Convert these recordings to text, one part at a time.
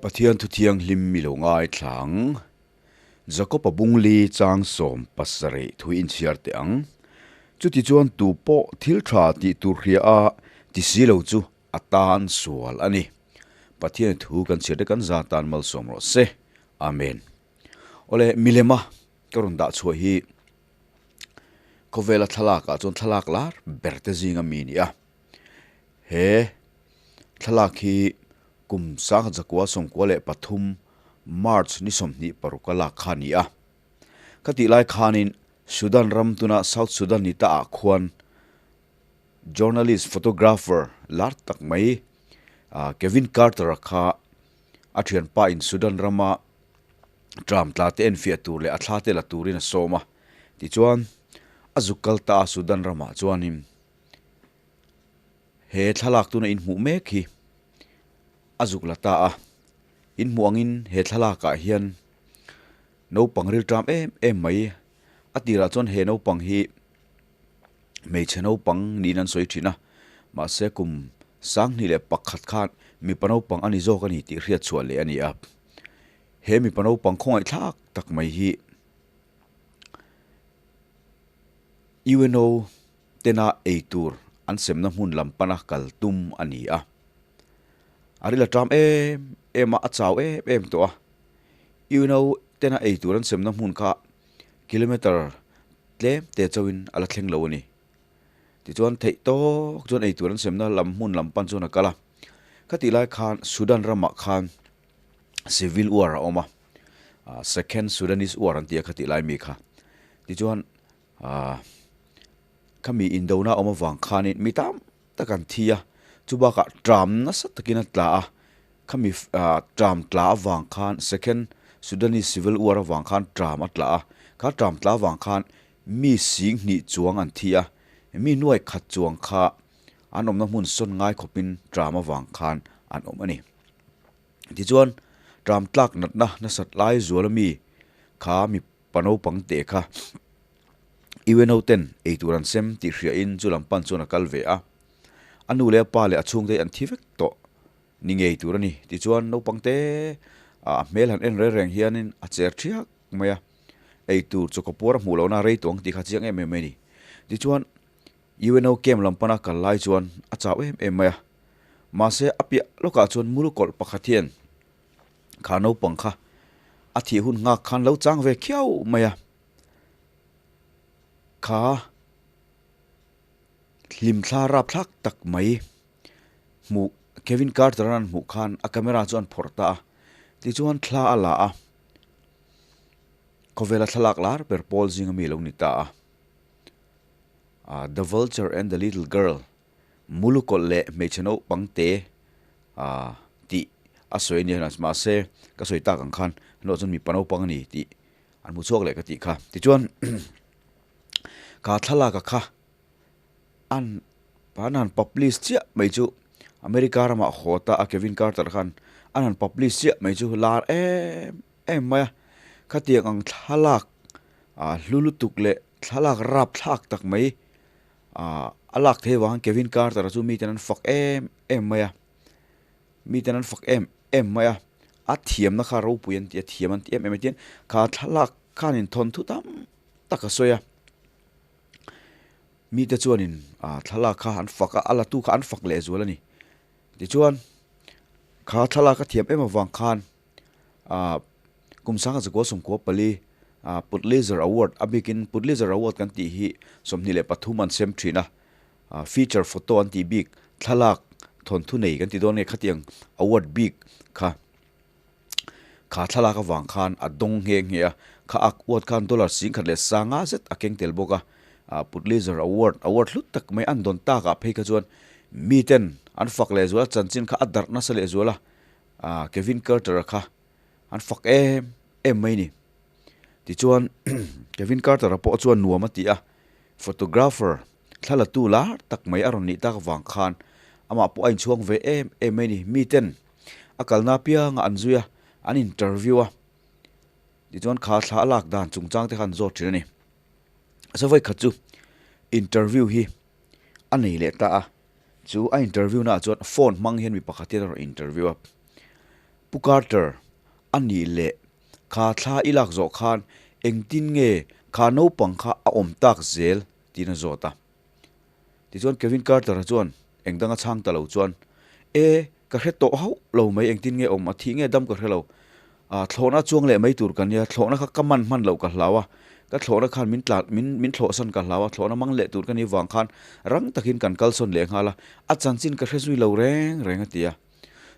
Pathian thu thianghlim i lo ngaithla ang. Jakob-a bungli chang 17 thu inchhiar teh ang. Chutichuan tu pawh thil tha tih tur hria a ti si lo chu a tan sual a ni. Pathian thu kan chhiar te kan za tan malsawm rawh se. Amen. Awle milema ka rawn dah chhuah hi khawvela thlalak ah chuan thlalak lar ber te zinga mi a ni a. He thlalak hi kum 1993 March ni 26 a lak kha a ni a. Khatih lai khanin Sudan ram tuna South Sudan ni ta ah khuan journalist photographer lar tak mai Kevin Carter-a kha a thianpa in Sudan rama tram tla te enfiah tur leh a thla te la turin a sawm a. Tichuan a zuk kal ta a Sudan ramah chuanin he thlalak tuna inhmuh mek hi a zuk la ta a. Inhmuh angin he thlalakah hian naupang rilṭam em em mai a tirah chuan he naupang hi hmeichhe naupang niin an sawi thin a, mahse kum 2001 khan mipa naupang a ni zawk a ni tih hriat chhuah leh a ni a. He mipa naupang khawngaihthlak tak mai hi UNO tena eitur an semna hmun lam pana kal tum a ni a. A ril a ṭam em em a, a chau em em tawh a. UNO tena eitur an semna hmun kha kilometer tlem te chauhin a la thleng lo a ni. Tichuan theih tawk chuan eitur an semna lam hmun lam pan chuan a kal a. Khatih lai khan Sudan ramah khan civil war a awm a, second Sudanese war an ti a khatih lai mi kha. Tichuan khami indona awm avang khanin mi tam tak an thi a, chubakah tram nasa takin a tla a, khami tram tla avang khan second Sudanese civil war avang khan tram a tla a, kha tram tla avang khan mi 2000 chuang an thi a, mi nuai khat chuang kha an awmna hmun sawn ngai khawpin tram avang khan an awm a ni. Tichuan tram tlak natna nasat lai zual ami kha mi pa naupang teh kha UNO ten eitur an sem tih hria in chu lam pan chuan a kal ve a. A nu leh a pa leh a chhungte hi an thi vek tawh ni ngei tur a ni. Tichuan naupang te a hmel han en reng reng hianin a cher thiak mai a. Eitur chawkaw puar a hmuh lohna a rei tawh ang tih kha chiang em em mai a ni. Tichuan UNO camp lam pana kal lai chuan a chau em em mai a. Mahse a piah lawkah chuan mulukawlh pakhat hian kha naupang kha a thih hun nghak khan lo chang ve khiau mai a. Kha hlimthla rapthlak tak mai hmuh Kevin Carter an hmuh khan a camera chu an phawrh ta a. Tichuan thla a la a, khawvela thlalak lar ber pawl zinga mi lo ni ta a. The Vulture and the Little Girl Mulukawlh leh hmeichhe naupang te tih a sawi a nia mahse ka sawi tak ang khan hlawh chuan mipa naupang a ni tih an hmu chhuak leh ka tih kha. Tichuan kha thlalak a kha an an han publish chiah mai chu America ramah haw ta a Kevin Carter khan an han publish chiah mai chu lar em em mai a. Khatiang ang thlalak hlu lutuk leh thlalak rapthlak tak mai Ahh a lak thei avang Kevin Carter a chu miten an fak em em mai a, miten an fak em em mai a, a thiamna kha ropui an ti a, thiam an ti em em a tin kha thlalak khan in thawnthu tam tak a sawi a, mite chuanin ah thlalak kha an fak a, a la tu kha an fak leh zual a ni. Tichuan kha thlalak a thiam em avang khan ah kum 1994 ah Pulitzer Award a bikin Pulitzer Award kan tih hi 23 an sem thin a, ah feature photo an tih bik thlalak thawnthu nei kan ti dawn nge khatiang award bik kha kha thlalak avang khan a dawng nghe nghe a, kha a award khan dollar 10,500 zet a keng tel bawk a, ah Pulitzer Award award hlut tak mai an dawn takah phei kha chuan miten an fak leh zual a chanchin kha a darh nasa leh zual a. Ah Kevin Carter a kha an fak em em mai ni. Tichuan Kevin Carter a pawh chuan nuam a ti a, photographer thla la tu lar tak mai a rawn nih tak avang khan amah pawh a inchhuang ve em em mai ni. Miten a kalna apianga an zui a, an interview a, tichuan kha thla a lak dan chungchang te kha an zawt thin a ni. Sawvai khat chu interview hi a nei leh ta a. Chu a interview naah chuan phone hmang hian mi pakhat hian a rawn interview a. Pu Carter, A nih leh, kha thla i lak zawh khan engtin nge kha naupang kha a awm tak zel? tiin a zawt a. Tichuan Kevin Carter-a chuan eng danga chhang ta lo chuan, E, ka hre tawh hauh lo mai, engtin nge awm a thih nge dam ka hre lo. A, thlawhna chuang leh mai tur ka nia, thlawhna kha ka man hman loh ka hlau a, ka thlawhna khan min tlan, min min thlawhsan ka hlau a, thlawhna mang leh tur ka nih vang khan rang takin kan kalsawn leh nghal a, a chanchin ka hre zui lo reng reng a ti a.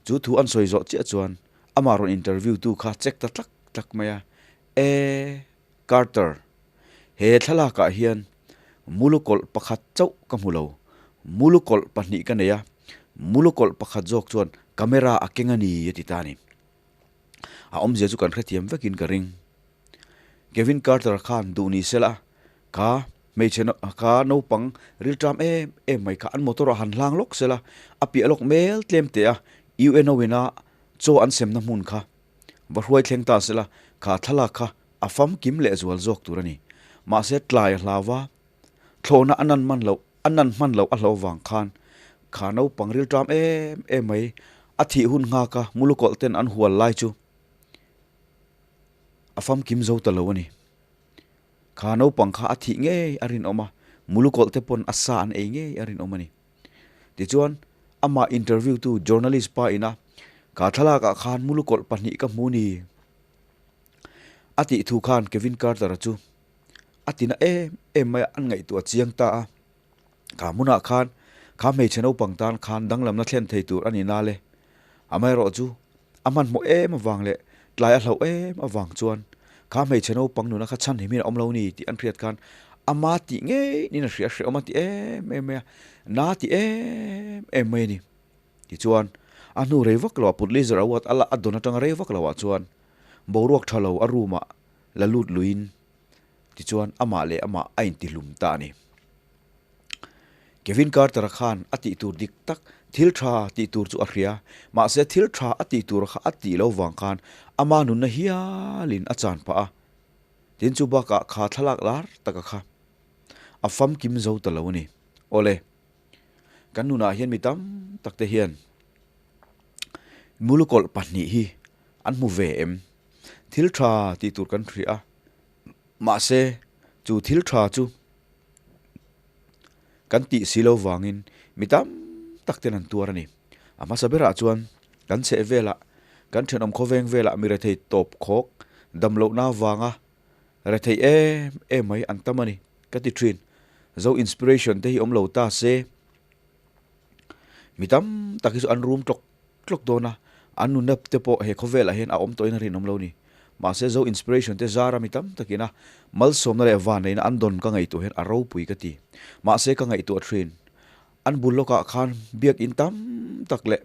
Chu thu an sawi zawh chiah chuan amah rawn interview tu kha check ta tlak tlak mai a, E, Carter, he thlalakah hian mulukawlh pakhat chauh ka hmu lo. Mulukawlh pahnih ka nei a, mulukawlh pakhat zawk chuan camera a keng a ni a ti ta a ni. A awmzia chu kan hrethiam vekin ka ring. Kevin Carter khan duh ni sela kha hmeichhe kha naupang rilṭam em em mai kha an motor ah han hlang lawk sela, a piah lawk mel tlem teh a, UNO ina chaw an semna hmun kha Va hruai thleng ta sela, kha thlalak kha a famkim leh zual zawk tur a ni. Mahse tlai a hlau va, thlawhna a nan man loh, a nan hman loh a hlauh vang khan kha naupang rilṭam em em mai a thih hun nghak a mulukawlh ten an hual lai chu a famkim zo ta lo a ni. Kha naupang kha a thih ngei a rinawm a, mulukawlh te pawn a sa an ei ngei a rinawm a ni. Tichuan, amah interview tu journalist pa ina ka thlalak ah khan mulukawlh pahnih ka hmu ni a tih thu khan Kevin Carter-a chu a tina em em mai a, an ngaihtuah chiang ta a. Kha hmunah khan kha hmeichhe naupang tan khan danglamna thlen thei tur a ni na le. Amaherawh chu a hmanhmawh em avang leh tlai a hlauh em avang chuan kha hmeichhe naupang nuna kha chhan him hian a awm lo ni tih an hriat khan ama tih ngei niin a hria hrehawm a ti em em mai a, na ti em em mai a ni. Tichuan, a hnu rei vak loah Pulitzer Award a la a dawn atanga rei vak loah chuan boruak tha lo a room ah la lut luiin tichuan amah leh amah a intihlum ta a ni. Kevin Carter-a khan a tih tur dik tak, thil tha tih tur chu a hria. Mahse thil tha a tih tur kha a tih lo vang khan ama nunna hialin a chan phah a. Tin chu bakah kha thlalak lar taka kha a famkim zo ta lo a ni. Awle, kan nunah hian mi tam tak te hian mulukawlh pahnih hi an hmu ve em? Thil tha tih tur kan hria a, mahse chu thil tha chu Kan tih si lo vangin mi tam tak ten an tuar a ni. A hmasa berah chuan kan chheh velah, kan thenawm khawveng velah mi rethei tawp khawk dam lohna vanga rethei em em mai an tam a ni ka ti thin. Zo inspiration te hi awm lo ta se mi tam tak hi chu an rum tlawk tlawk dawn a, an nunna te pawh he khawvelah hian a awm tawhin a rinawm lo ni. Mahse Zo Inspiration te zara mi tam takin a malsawmna leh vanneihna an dawn ka ngaihtuah hian a ropui ka ti. Mahse ka ngaihtuah thin. An bul lawkah khan biakin tam tak leh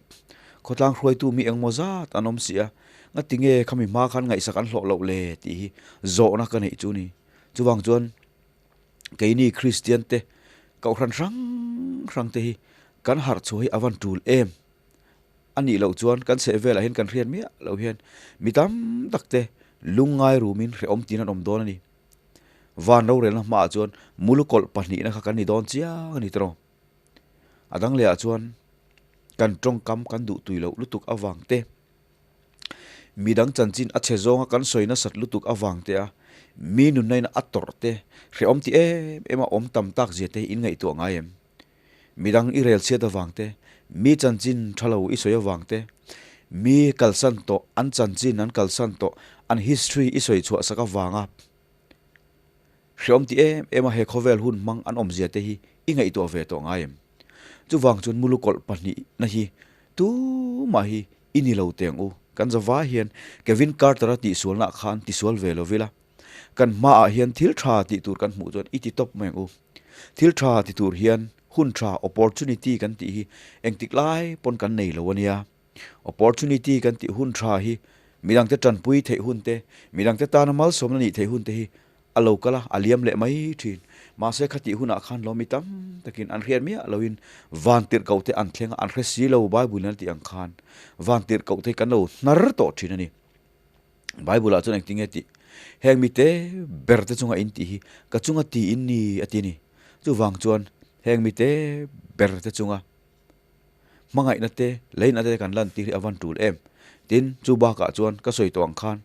khawtlang hruaitu mi engmaw zat an awm si a, ngati nge khami hma khan ngaihsak an hlawh loh le tih hi zawhna ka neih chu ni. Chuvang chuan keini Kristian te kohhran hrang hrang te hi kan harh chhuah hi a van tul em? A nih loh chuan kan chheh velah hian kan hriat miah loh hian mi tam tak te lungngai rumin hrehawm tin an awm dawn a ni. Van rorelna hmaah chuan mulukawlh pahnihna kha kan ni dawn chiang a ni tawh. A dang lehah chuan kan tawngkam kan duh tui loh lutuk avang te, midang chanchin a chhe zawnga kan sawi nasat lutuk avang te a mi nunna in a tawrh te, hrehawm ti em em a awm tam tak zia te hi in ngaihtuah ngai em? Midang i rel chhiat avang te, mi chanchin tha lo i sawi avang te, mi kalsan tawh, an chanchin an kalsan tawh, an history i sawi chhuah sak avanga hreawm ti em em a he khawvel hun hmang an awmzia te hi i ngaihtuah ve tawh ngai em? Chuvang chuan mulukawlh pahnihna hi tumah hi i ni lo teng u. Kan zavai hian Kevin Carter-a tihsualnaah khan tisual ve lo vila. Kan hmaah hian thil tha tih tur kan hmuh chuan i ti tawp mai ang u. Thil tha ti tur hian hun tha, opportunity, kan tih hi engtik lai pawn kan nei lo a nia. Opportunity kan tih hun tha hi midangte tanpui theih hun te, midangte tana malsawmna nih theih hun te hi a lo kal a, a liam leh mai thin. Mahse khatih hunah khan lawmi tam takin an hriat miah loin van tirhkoh te an thleng a, an hre si lo Bible in a tih ang khan van tirhkoh te hi kan lo hnar tawh thin a ni. Bible ah chuan engtin nge tih? Heng mite ber te chunga in tih hi ka chunga ti in ni a ti a ni. Chuvang chuan heng mite ber te chunga hmangaihna te, leina te kan lantir hi a van tul em? Tin, chu bakah chuan ka sawi tawh ang khan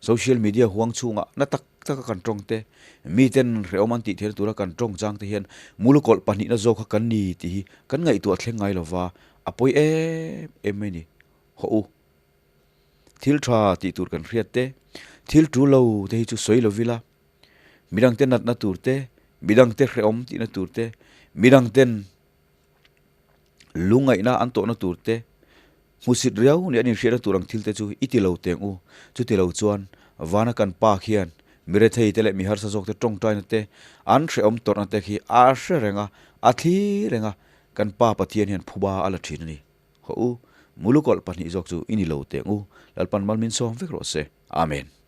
social media huang chhungah na tak taka kan tawng te, miten hrehawm an tih theihna tura kan tawng chang te hian mulukawlh pahnihna zawk kha kan ni tih hi kan ngaihtuah thleng ngai lova, a pawi em em mai ni. Hawh u, thil tha tih tur kan hriat te, thil tul lo te hi chu sawi lo ila, midangte natna tur te, midangte hrehawm tihna tur te, midangten lungaihna an tawhna tur te, hmusit riau leh an inhriatna tur ang thil te chu i ti lo teng u. Chuti lo chuan vana kan pa khian mi rethei te leh mi harsa zawk te tawngtaina te, an hrehawm tawrhna te khi a hre reng a, a thli reng a, kan Pa Pathian hian phuba a la thin a ni. Hawh u, mulukawlh pahnih zawk chu i ni lo teng u, Lalpan mal min sawm vek rawh se. Amen.